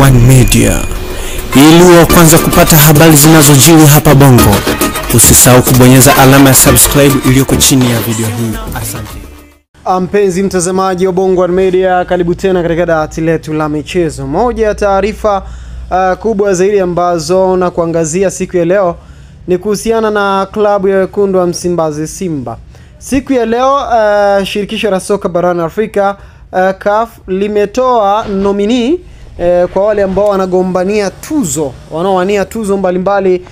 One Media. Ili wa kwanza kupata habari zinazojiri hapa Bongo, usisahau kubonyeza alama ya subscribe iliyoko chini ya video hii. Asante. Mpenzi mtazamaji wa Bongo One Media, karibu tena katika dawati letu la michezo. Moja ya taarifa kubwa zaidi ambazo na kuangazia siku ya leo ni kuhusiana na klabu ya wekundu wa Msimbazi Simba. Siku ya leo shirikisho la soka barani Afrika CAF limetoa nomini kwa wale ambao wanagombania tuzo, wanaowania tuzo mbalimbali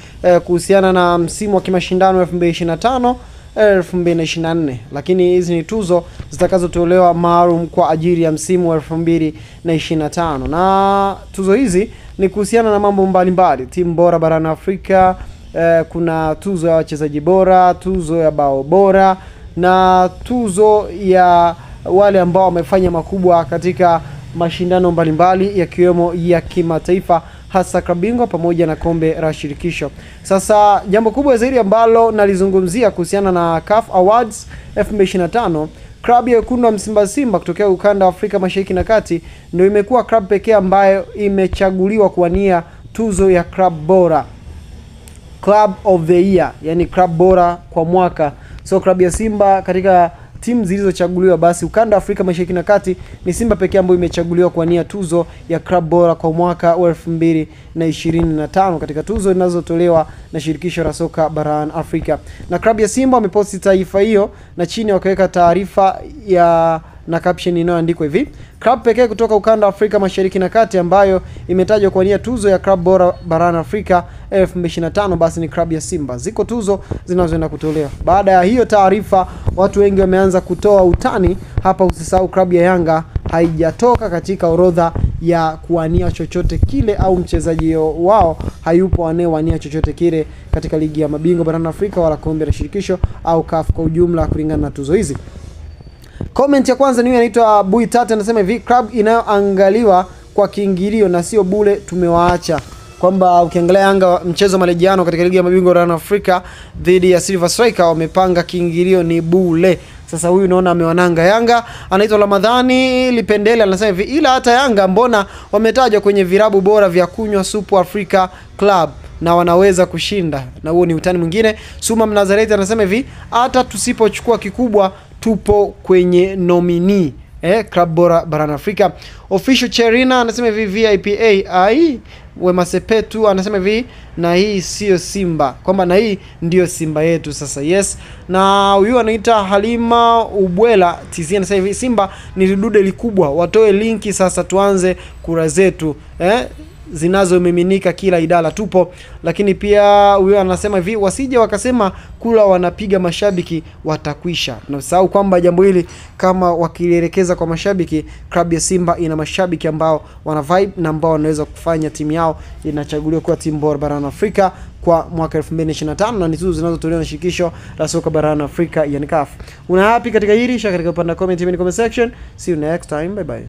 kuhusiana na msimu wa kimashindano 2025 2024, lakini hizi ni tuzo zitakazotolewa maalum kwa ajili ya msimu wa 2025, na tuzo hizi ni kuhusiana na mambo mbalimbali: timu bora barani Afrika, kuna tuzo ya wachezaji bora, tuzo ya bao bora na tuzo ya wale ambao wamefanya makubwa katika mashindano mbalimbali yakiwemo ya kimataifa, hasa klabu bingwa pamoja na kombe la shirikisho. Sasa jambo kubwa zaidi ambalo nalizungumzia kuhusiana na CAF Awards 2025, klabu ya wekundu wa Msimbazi Simba kutokea ukanda wa Afrika Mashariki na Kati ndio imekuwa klabu pekee ambayo imechaguliwa kuwania tuzo ya klabu bora, Club of the Year, yani club bora kwa mwaka. So klabu ya Simba katika timu zilizochaguliwa, basi ukanda wa Afrika Mashariki na Kati ni Simba pekee ambayo imechaguliwa kuwania tuzo ya club bora kwa mwaka wa 2025 katika tuzo zinazotolewa na shirikisho la soka barani Afrika. Na klabu ya Simba wameposti taarifa hiyo na chini wakaweka taarifa ya na caption inayoandikwa hivi: club pekee kutoka ukanda wa Afrika Mashariki na Kati ambayo imetajwa kuwania tuzo ya club bora barani Afrika 2025 basi ni klabu ya Simba. Ziko tuzo zinazoenda kutolewa. Baada ya hiyo taarifa, watu wengi wameanza kutoa utani hapa. Usisahau klabu ya Yanga haijatoka katika orodha ya kuwania chochote kile, au mchezaji wao hayupo anayewania chochote kile katika ligi ya mabingwa barani Afrika wala kombe la shirikisho au CAF kwa ujumla kulingana na tuzo hizi. Comment ya kwanza ni huyu anaitwa Bui Tata, anasema hivi: club inayoangaliwa kwa kiingilio na sio bure tumewaacha. Kwamba ukiangalia Yanga mchezo marejeano katika ligi ya mabingwa barani Afrika dhidi ya Silver Striker wamepanga kiingilio ni bure. Sasa huyu naona amewananga Yanga. Anaitwa Ramadhani Lipendele anasema hivi: ila hata Yanga mbona wametajwa kwenye virabu bora vya kunywa supu Africa Club na wanaweza kushinda. Na huo ni utani mwingine. Suma Mnazareti anasema hivi: hata tusipochukua kikubwa tupo kwenye nomini club bora barani Afrika. Official Cherina anasema hivi VIPA ai Wema Sepetu anasema hivi, na hii sio Simba, kwamba na hii ndio Simba yetu sasa. Yes. Na huyu anaita Halima Ubwela TZ anasema hivi, Simba ni lidude likubwa, watoe linki sasa tuanze kura zetu zinazomiminika kila idara tupo. Lakini pia huyo anasema hivi, wasije wakasema kula wanapiga mashabiki watakwisha. Na usahau kwamba jambo hili kama wakilielekeza kwa mashabiki, klabu ya Simba ina mashabiki ambao wana vibe na ambao wanaweza kufanya timu yao inachaguliwa kuwa timu bora barani Afrika kwa mwaka 2025, na ni tuzo zinazotolewa na shirikisho la soka barani Afrika, yani CAF. Una hapi katika hili? Share katika upande wa comment, comment section. See you next time. Bye bye.